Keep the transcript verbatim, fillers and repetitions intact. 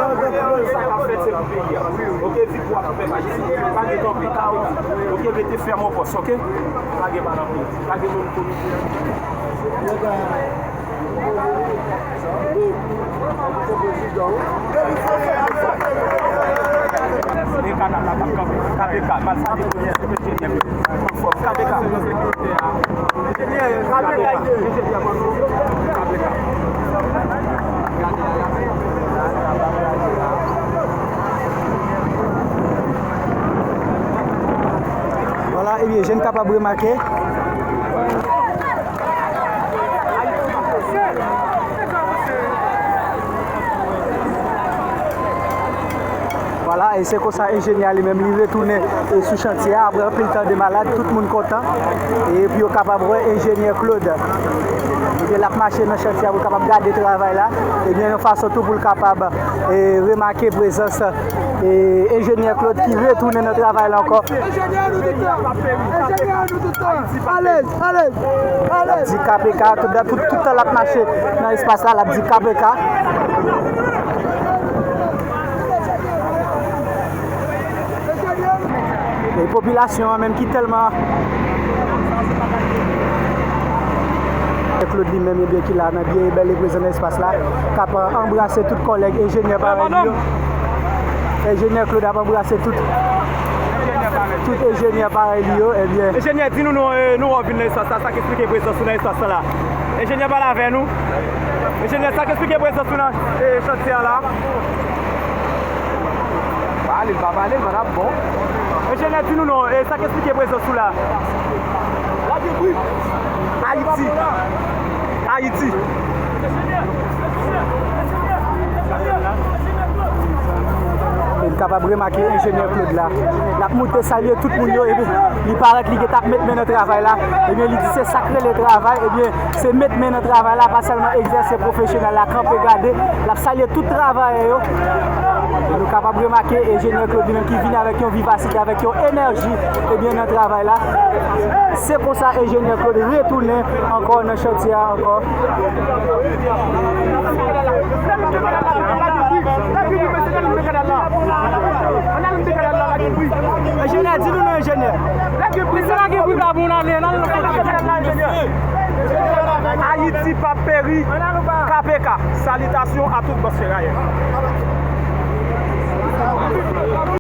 Sa k ap fèt, se pou peyi a. Oke, viktwa pou pèp Ayiti. Pa gen kanpe, pa gen kanpe. Oke, rete fèm an pòs, oke? Pa gen pale anpil. Pa gen moun pou nou. Vwala, ebyen, jan n kapab remake. Vwala, e se konsa enjenyè a li menm, li retounen, e, sou chantye a, apre anpil tan de malad, tout moun kontan, e pou yo kapab wè enjenyè Claude. Ebyen, l ap mache nan chantye a pou l kapab gade travay la, ebyen, yon fason tou pou l kapab, e, remake prezans, e, enjenyè Claude ki retounen nan travay la ankò. Enjenyè nou tout tan. Enjenyè nou tout tan. Alèz, alèz, alèz. Di K P K, tout, tout, tout tan l ap mache nan espas la, l ap di K P K. E popilasyon an menm ki tèlman Claude li menm, ebyen, ki la nan byen e bèl e prezan nan espas la, k ap anbrase tout kòlèg enjenyè parèy li yo. Enjenyè Claude ap anbrase tout, tout enjenyè parèy li yo, ebyen. Enjenyè, di nou, nou, e, nou wè w vin nan espas la, sa k eksplike prezans ou nan espas la? Enjenyè, pale avè nou. Enjenyè, sa k eksplike prezans ou nan, e, chantye a la? Pale, l pa pale, l pa t ap bon. Enjenyè, di nou non, e, sa k eksplike prezans ou la? Ayiti. Ayiti. E n kapab remake enjenyè Claude la. L ap moute salye tout moun yo, epi li parèt li gentan ap met men nan travay la. Ebyen, li di se sa k rele travay, ebyen, se met men nan travay la, pa sèlman egzèse pwofesyonèl la, kanpe gade. L ap salye tout travayè yo. E nou kapab remake enjenyè Claude li menm ki vin avèk yon vivasite, avèk yon enèji, ebyen, nan travay la. Se konsa enjenyè Claude retounen ankò nan chantye a ankò. Enjenyè, di nou non, enjenyè. Mesye, lage bri la pou n ale, n al nan kote. Ayiti p ap peri, K P K. Salitasyon a tout bòs ferayè.